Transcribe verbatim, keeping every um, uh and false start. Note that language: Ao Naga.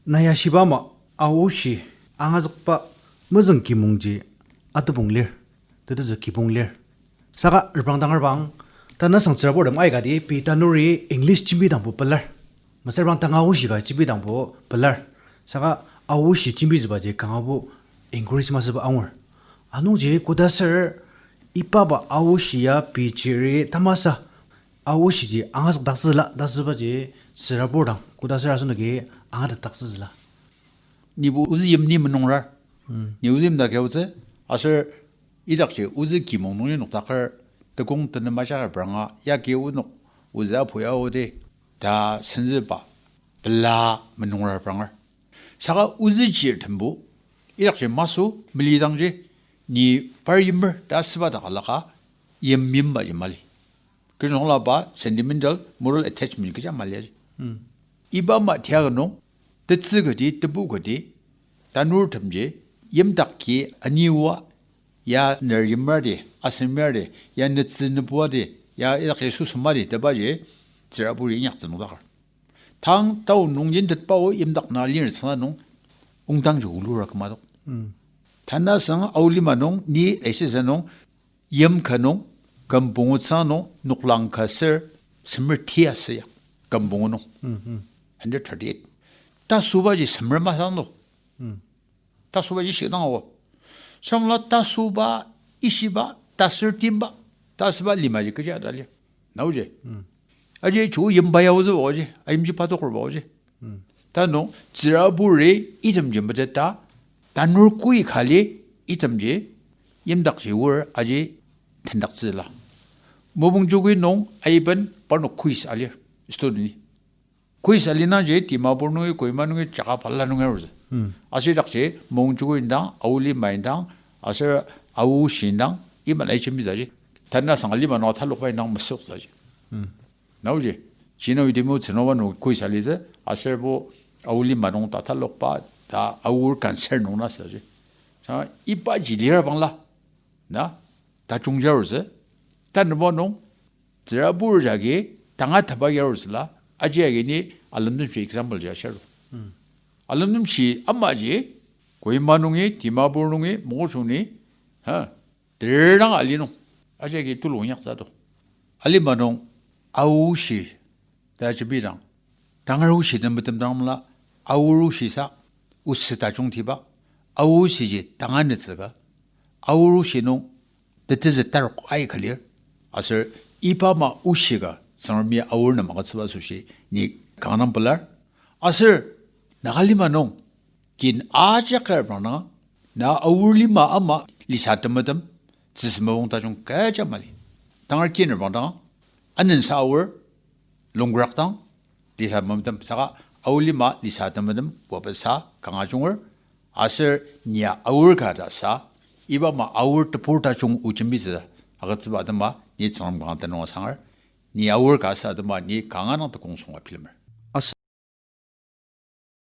Na ya shiba ama, aoshi angazükba mezüng kimongji atepong lir, tetezü kibong lir. Saka reprang tangar bang, tanü sang tsüraburtem aikati pei tanuri English jembidangbo pelar. Mesüra bang tanga aoshi ka jembidangbo pelar. Saka aoshi jembitsübaji kangabo encourage masüba angur. Anungji kodaser ibaba aoshi ya pei chiri tamasa aoshiji angazükdaktsüla ta asübaji tsürabur dang kodaser asenoki angatetdaktsütsüla. Nibo ozü yimni menungrar. Ni ozü yimdak ya otsü, aser idakji ozü kimong nungi nokdaker tekong tenem ajak repranga yagi onok ozü apu ya odi ta senzüba pela menungrar pranger. Saka ozü chirtembo idakji masü melidangji ni par yimer ta asüba dak alaka yim yimbaji mali. Kechiyong laba sentimental, moral attachment kecha mali aji. Iba ama tia ka nung, tetsü kati, tebu kati, tanurtemji, yimdak ki aniwa, ya ner yimradi, asen yimradi, ya netsü nebuadi, ya idaki süsümadi tebaji, tsüraburi inyaktsü nokdaker. Tang tao nung yintetba o yimdak na lir tsüna nung, ongdangji olura kümadok. Tanü sang aolima nung ni aisesa nung, yim ka nung, küm pungu tsüna nung, noklang ka ser, semer tia süya, küm pungu nung. Hundred thirty-eight. Tasübaji semer masang no. Tasübaji shidang awa. Sangla tasüba, ishiba, taser timba, tasüba limaji kecha ta lir. Naoji. Aji chu yimba ya ozüba oji, ayimji padokerba oji. Tanung, tsüraburi itemji meteta, tanur kui kali itemji, yimdakji oar aji tendaktsüla. Mopung joko nung aiben parnok quiz alir, student-i. Quiz alinangji Dimapur nungi, Kohima nungi, jaka balala nungi arutsü. Aser idakji mopung joko indang, Ao lima indang, aser Ao oshi indang, iba nai jembitsüji. Tanü sang alima nung atalokba indang mesüoktsüji. Naoji, China Udemy otsü nungba nung quiz alitsü, aser bo Ao lima nung ta atalokba, ta Ao concern nung na süji. Sa ibaji lira bangla, na, tajung jarutsü, tanübo nung, tsürabur jagi, tanga taba yarutsüla, aji agi ni alemtemshi example ji ashiru. Alemtemshi amaji, Kohima nungi, Dimapur nungi, Mokokchung ni, ha, terang ali nung, aji agi tulung inyaktsü do. Alima nung, Ao oshi, ta jembidang, tangar oshi den metemdang mela, Ao oshi sa, oshi tajung tiba, Ao oshiji tanga netsü ka, Ao oshi nung, tetezü tarok aika lir, aser iba ama oshi ka Tsüngremi Ao nem agütsüba asoshi ni kanga dang pelar, aser Naga lima nung, kin ajak kar bangdang, na Ao lima ama lisa temetem, tsüsü mapang tajung kecha mali. Tangar kin bangdang, anensa Ao, longkrak dang, lisa memetem saka Ao lima lisa temetem wapasa kanga junger, aser nia Ao ka ta sa, iba ama Ao tebur tajung o jembitsü agütsüba atema ni Tsüngrem kanga tenüng asangar, ni Ao ka sa atema ni kanga dang tekong sünga bilemer.